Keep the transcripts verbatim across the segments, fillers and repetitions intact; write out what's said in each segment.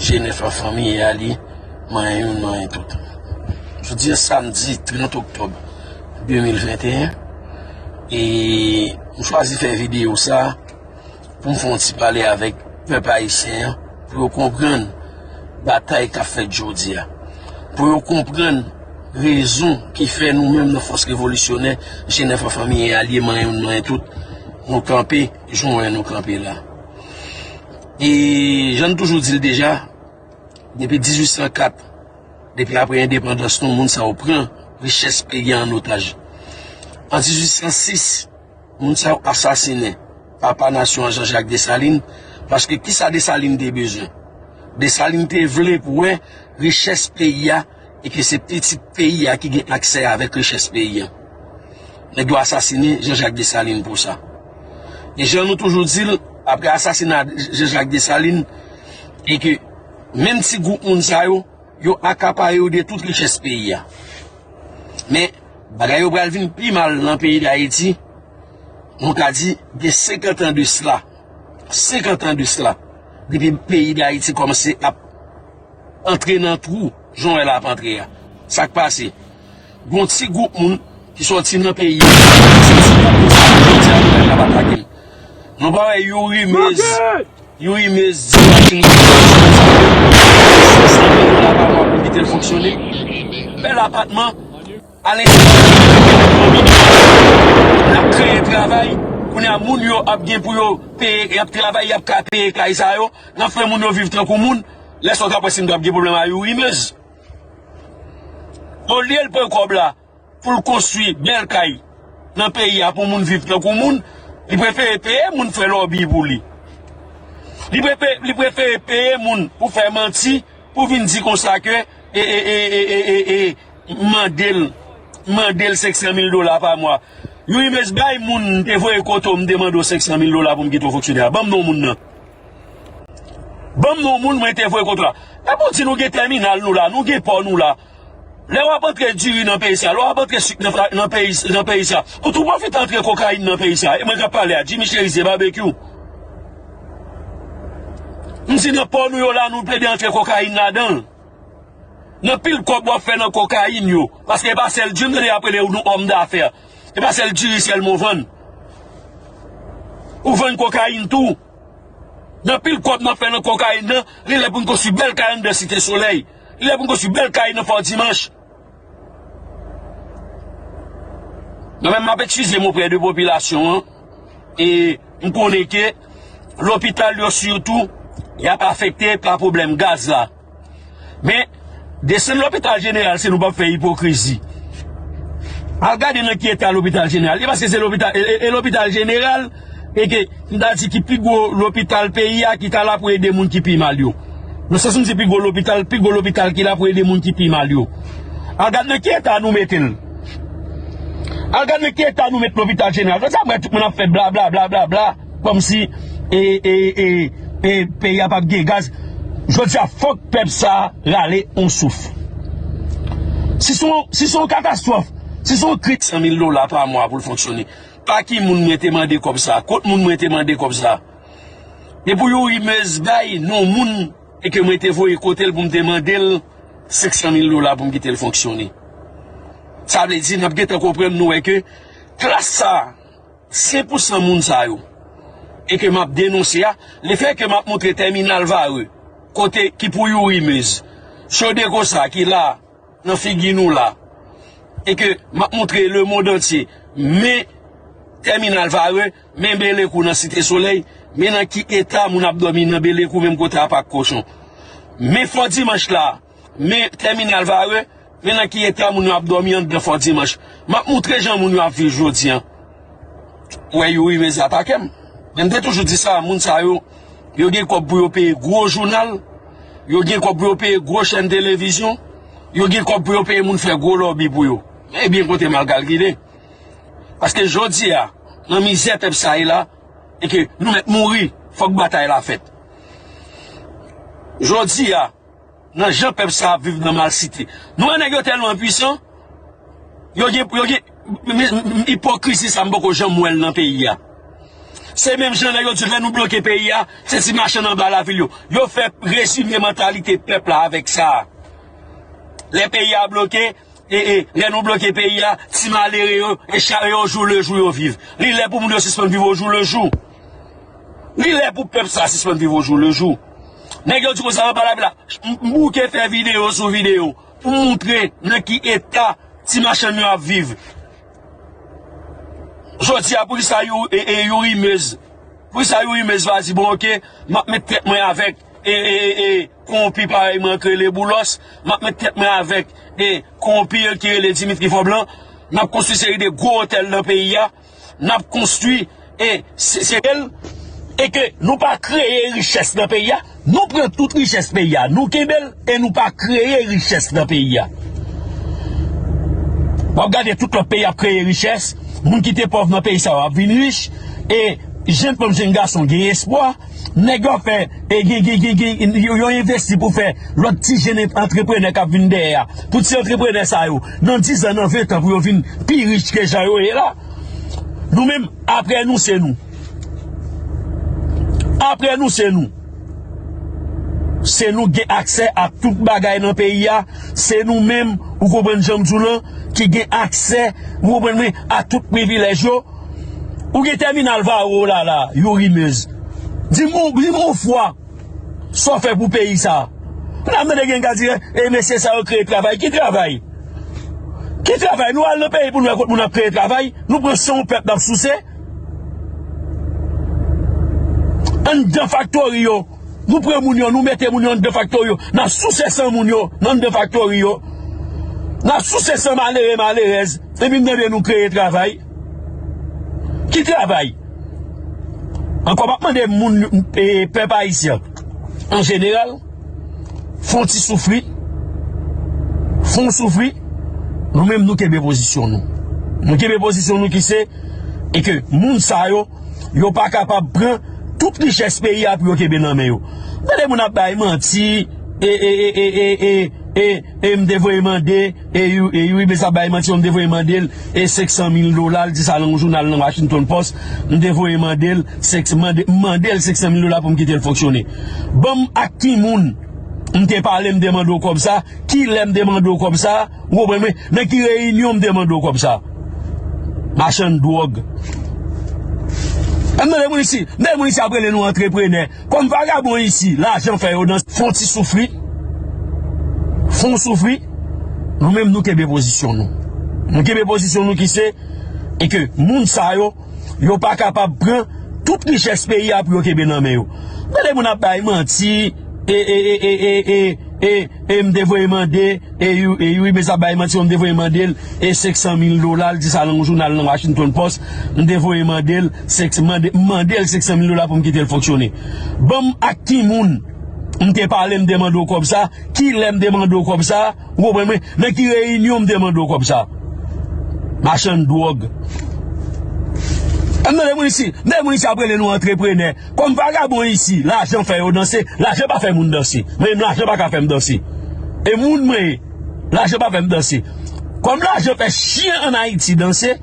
Jenèf an fanmi e alye, manyen youn, manyen tout. Jodi a samdi trant oktòb de mil venteyen, e m chwazi fè videyo sa a pou m fè yon ti pale avèk pèp ayisyen an, pou yo konprann batay k ap fèt jodi a, pou yo konprann rezon ki fè nou menm nan fòs revolisyonè, Jenèf an fanmi e alye, manyen youn, manyen tout, nou kanpe jan w wè nou kanpe la. E jan n toujou di l deja, depi dizuit san kat, depi apre endepandans nou, moun sa yo pran richès peyi a an otaj. An dizuit san sis, moun sa yo asasinen papa nasyon an, Jean Jacques Dessalines, paske kisa Dessalines te bezwen? Dessalines te vle pou wè richès peyi a e ke se pitit peyi a ki gen aksè avèk richès peyi a. Nèg yo asasinen Jean Jacques Dessalines pou sa. E jan nou toujou di l, apre asasina Jean Jacques Dessalines, e ke menm ti gwoup moun sa yo, yo akapare yo de tout richès peyi a. Men, bagay yo pral vin pi mal nan peyi Dayiti, nou ka di gen senkant an de sila. Senkant an de sila. Depi peyi Dayiti kòmanse ap antre nan twou, jan w wè l ap antre a. Sa k pase? Gon ti gwoup moun ki sòti nan peyi a, se ti gwoup moun sa yo jodi a nou menm n ap atake l. Nou pa wè Youri Mez, Youri Mez di Washington sèk san mil dola pa mwa pou kite l fonksyone. Bèl apatman, Alex, n ap kreye travay. Kounye a, moun yo ap gen pou yo peye, y ap travay, y ap ka peye kay sa yo. N ap fè moun yo viv tankou moun. Lè sa w t ap wè si m t ap gen pwoblèm a Youri Mez. Olye l pran kòb la pou l konstwi bèl kay nan peyi a pou moun viv tankou moun, li prefere peye moun fè lòbi pou li. Li prefere, li prefere peye moun pou fè manti, pou vin di konsa ke e, e, e, e, e, e, e, mande l, mande l senk san mil dola pa mwa. Youri Mez, bay moun m te voye kote w, m te mande w senk san mil dola pou m kite w fonksyone a. Ban m non moun nan. Ban m non moun mwen te voye kote w la. E pou di nou gen tèminal nou la, nou gen pò nou la. Lè w ap antre diri nan peyi sa, lè w ap antre sik nan, nan peyi, nan peyi sa, ou tou pwofite antre kokayin nan peyi sa. E mwen k ap pale a, Jimmy Chérizier Barbecue. M di nan pò nou yo la, nou plede antre kokayin ladan l. Nan pil kòb w ap fè nan kokayin yo. Paske e pa sèl diri, m tande y ap rele nou òm dafè. E pa sèl diri sèlman w vann. Ou vann kokayin tou. Nan pil kòb n ap fè nan kokayin nan, li lè pou n konstwi bèl kay anndan Site Solèy. Li lè pou n konstwi bèl kay nan Fò Dimanch. Mwen menm m ap eskize m oprè de popilasyon an. E m konnen ke lopital yo sitou, y ap afekte pa pwoblèm gaz la. Men, desann lopital jeneral si nou p ap fè ipokrizi. Al gade nan ki eta lopital jeneral. E paske se lopital, e, e, e lopital jeneral, e ke, m ta di ki pi gwo lopital peyi a ki ta la pou ede moun ki pi mal yo. Nan sans m di pi gwo lopital, pi gwo lopital ki la pou ede moun ki pi mal yo. Al gade nan ki eta nou mete l. Al gade nan ki eta nou met lopital jeneral. Jodi a m wè tout moun ap fè bla, bla, bla, bla, bla. Kòmsi, e, e, e, e, peyi a p ap gen gaz. Jodi a, fòk pèp sa a rale yon souf. Si se yon, si se yon katastwòf, si se yon kri- San mil dola pa mwa pou l fonksyone. Pa ki moun mwen te mande kòb sa? Kot moun mwen te mande kòb sa? E pou Youri Mez bay non moun e ke mwen te voye kote l pou m te mande l senk san mil dola pou m kite l fonksyone. Sa vle di, n ap gentan konprann nou wè ke klas sa a, senk pou san moun sa yo, e ke m ap denonse a, lefè ke m ap montre tèminal Varreux, kote ki pou Youri Mez, Chodeco sa ki la, nan figi nou la, e ke m ap montre lemond antye, men tèminal Varreux, men Belekou nan Site Solèy, men nan ki eta moun ap dòmi nan Belekou, menm kote a pak kochon. Men Fò Dimanch la, men tèminal Varreux, men nan ki eta moun yo ap dòmi anndan Fò Dimanch. M ap montre jan moun yo ap viv jodi a. Ou wè Youri Mez atake m. Men m te toujou di sa, moun sa yo, yo gen kòb pou yo peye gwo jounal, yo gen kòb pou yo peye gwo chèn televizyon, yo gen kòb pou yo peye moun fè gwo lòbi pou yo. Men byen konte m al kalkile. Paske jodi a, nan mizè pèp sa ye la, e ke nou mèt mouri, fòk batay la fèt. Jodi a, nan jan pèp sa ap viv nan malsite. Nou wè nèg yo tèlman pwisan, yo gen, yo gen, m, m, m, ipokrizi sa m poko janm wè l nan peyi a. Se menm jan nèg yo di lè nou bloke peyi a, se ti machann anba lavil yo. Yo fè rezime mantalite pèp la avèk sa. Lè peyi a bloke, e, e, lè nou bloke peyi a, ti malere yo, e chak yo jou le jou yo viv. Li lè pou moun yo sispann viv o jou le jou. Li lè pou pèp sa sispann viv o jou le jou. Nèg yo di konsa anba lavil la, m, m bouke fè videyo sou videyo pou m montre nan ki eta ti machann yo ap viv. Jodi a, poukisa Youri, e, e, Youri Mez? Poukisa Youri Mez pa di, bon, oke, m ap met tèt mwen avèk, e, e, e, e, kowonpi parèy mwen k rele Boulos, m ap met tèt mwen avèk, e, kowonpi ki rele Dimitri Vòb lan, n ap konstwi seri de gwo otèl nan peyi a, n ap konstwi, e, se, se, e ke nou pa kreye richès nan peyi a, nou pran tout richès peyi a, nou kenbe l e nou pa kreye richès nan peyi a. W ap gade tout lòt peyi ap kreye richès, moun ki te pòv nan peyi sa yo ap vin rich, e jenn fanm, jenn gason gen espwa, nèg yo ap fè, e gen, gen, gen, gen, yo, yo envesti pou fè lòt ti jenn antreprenè k ap vin dèyè a. Pou ti antreprenè sa yo, nan dizan, nan ventan, pou yo vin pi rich ke jan yo ye la. Nou menm, apre nou, se nou. Apre nou, se nou. Se nou gen aksè a tout bagay nan peyi a. Se nou menm, ou konprann jan m di w lan, ki gen aksè, ou konprann mwen, a tout privilèj yo. Ou gen tèminal Varo w la, la, Youri Mez. Di m, di m yon fwa, sa w fè pou peyi sa. N ap tande gen ka di, e mesye sa yo kreye travay. Ki travay? Ki travay? Nou al nan peyi pou n wè kot moun ap kreye travay. Nou pran san yon pèp n ap souse. Anndan faktori yo. Nou pran moun yo, nou mete moun yo anndan faktori yo. N ap souse san moun yo nan anndan faktori yo. N ap souse san malere, malerèz. Epi n tande nou kreye travay. Ki travay? Ankò, m ap mande moun, e, pèp ayisyen an jeneral, fè yon ti soufri, fè yon soufri, nou menm nou kenbe pozisyon nou. Nou kenbe pozisyon nou ki se, e ke moun sa yo, yo pa kapab pran tout richès peyi a pou yo kenbe nan men yo. Tande moun ap bay manti, e, e, e, e, e, e, e, e, m te voye mande, e, Youri, e, Youri Mez ap bay manti, m te voye mande l, e, senk san mil dola, l di sa nan yon jounal nan Washington Post, m te voye mande l, senk, mande, m mande l senk san mil dola pou m kite l fonksyone. Ban m ak ki moun m te pale, m te mande w kòb sa, ki lè m te mande w kòb sa, ou konprann mwen, nan ki reyinyon m te mande w kòb sa. Machann dwòg. Ann tande moun isi, tande moun isi ap rele nou antreprenè. Kòm vagabon isi, lajan fè yo danse. Fè yon ti soufri. Fè yon soufri. Nou menm nou kenbe pozisyon nou. Nou kenbe pozisyon nou ki se, e ke moun sa yo, yo pa kapab pran tout richès peyi a pou yo kenbe nan men yo. Tande moun ap bay manti, e, e, e, e, e, e, e, e, m te voye mande, e, Youri, e, Youri Mez ap bay manti, m te voye mande l, e, senk san mil dola, l di sa nan yon jounal nan Washington Post, m te voye mande l, senk, mande, m mande l senk san mil dola pou m kite l fonksyone. Ban m ak ki moun m te pale, m te mande w kòb sa, ki lè m te mande w kòb sa, ou konprann mwen, nan ki reyinyon m te mande w kòb sa. Machann dwòg. Ann tande moun isi, tande moun isi ap rele nou antreprenè. Kòm vagabon isi, lajan fè yo danse, lajan pa fè moun danse. Mwen menm lajan pa ka fè m danse. E moun mwen ye, lajan pa fè m danse. Kòm lajan fè chyen ann Ayiti danse,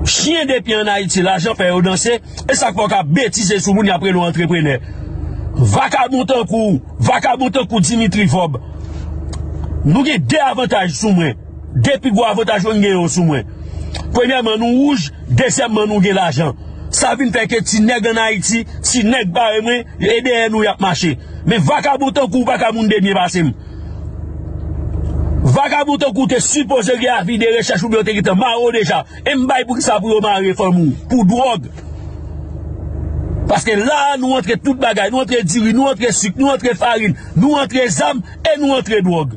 chyen depi ann Ayiti, lajan fè yo danse, e sa k fè w ka betize sou moun y ap rele w antreprenè. Vakabon tankou w, vakabon tankou Dimitri Vòb. Nou gen de avantaj sou mwen. De pi gwo avantaj yo, m gen yo sou mwen. Premyèman, nou wouj, dezyèmman, nou gen lajan. Sa vin fè ke ti nèg ann Ayiti, ti nèg parèy mwen, e dèyè nou y ap mache. Men vakabon tankou w pa ka moun de byen pase m. Vakabon tankou w te sipoze gen avi de rechèch oubyen w te gentan mare w deja. E m bay poukisa pou yo mare fanmi w, pou dwòg. Paske la a, nou antre tout bagay, nou antre diri, nou antre sik, nou antre farin, nou antre zam, e nou antre dwòg.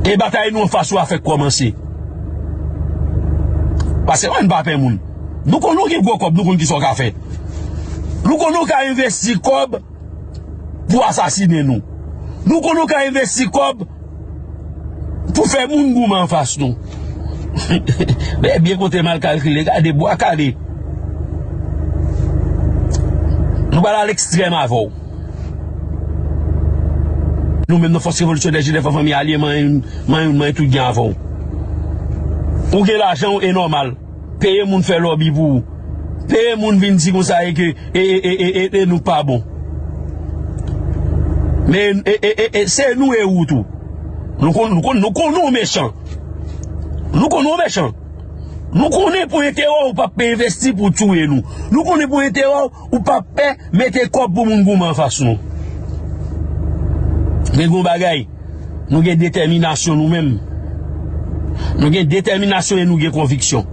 E batay nou anfas yo a fèk kòmanse. Paske ann pa pè moun. Nou konn nou gen gwo kòb, nou konn kisa w ka fè. Nou konn nou ka envesti kòb pou asasinen nou. Nou konn nou ka envesti kòb pou fè moun goumen anfas nou. Men byen konte mal kalkile, gade bwa kale. Nou pral al ekstrèm avè w. Nou menm nan Fòs Revolisyonè Jenèf an Fanmi Alye, manyen, manyen, manyen tout gen avè w. Ou gen lajan w, e nòmal. Peye moun fè lòbi pou ou. Peye moun vin di konsa e ke e, e, e, e, e, e nou pa bon. Men e, e, e, e, se nou e ou tou. Nou konn, nou konn, nou konn nou mechan. Nou konn nou mechan. Nou konnen pou enterè w, ou p ap pè envesti pou touye nou. Nou konnen pou enterè w, ou p ap pè mete kòb pou moun goumen anfas nou. Men gon bagay, nou gen detèminasyon nou menm. Nou gen detèminasyon e nou gen konviksyon.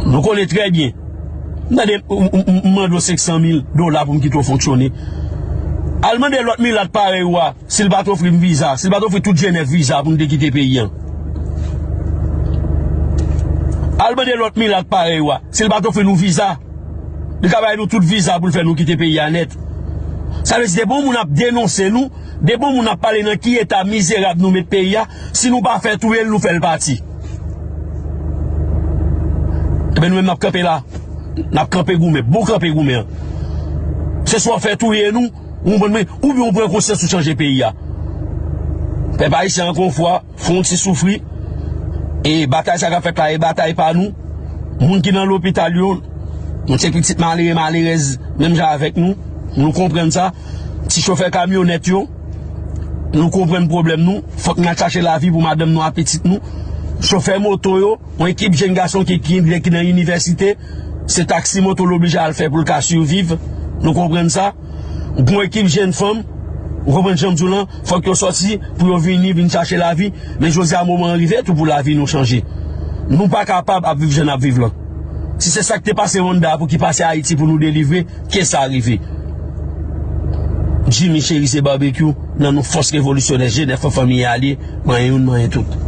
Nou konnen trè byen. M tande, m, m, m, m mande w senk san mil dola pou m kite w fonksyone. Al mande lòt milat parèy ou a, si l pa t ofri m viza, si l pa t ofri tout Jenèf viza pou n te kite peyi a. Al mande lòt milat parèy ou a, si l pa t ofri nou viza, li ka bay nou tout viza pou l fè nou kite peyi a nèt. Sa vle di, depi yon moun ap denonse nou, depi yon moun ap pale nan ki eta mizerab nou met peyi a, si nou pa fè touye l, nou fè l pati. Ebyen, nou menm n ap kanpe la. N ap kanpe goumen, bon kanpe goumen an. Se swa w fè touye nou, ou konprann mwen, oubyen w pran konsyans ou chanje peyi a. Pèp ayisyen, ankò yon fwa, fè yon ti soufri. E batay sa k ap fèt la, e batay pa nou. Moun ki nan lopital yo, nou se pitit malere, malerèz, menm jan avèk nou. Nou konprann sa. Ti chofè kamyonèt yo, nou konprann pwoblèm nou. Fòk n al chache lavi pou madanm nou ak pitit nou. Chofè moto yo, yon ekip jèn gason ki, ki, ki nan inivèsite, se taksi moto l oblije al fè pou l ka siviv. Nou konprann sa. Gon ekip jèn fanm, ou konprann jan m di w lan, fòk yo sòti pou yo vini, vin chache lavi. Men jodi a, moman an rive tou pou lavi nou chanje. Nou pa kapab ap viv jan n ap viv lan. Si se sa k te pase Wanda pou ki pase Ayiti pou nou delivre, ke sa rive. Jimmy Cheri se Barbecue, nan non fòs revolisyonè G nèf an, fanmi alye, manyen youn, manyen tout.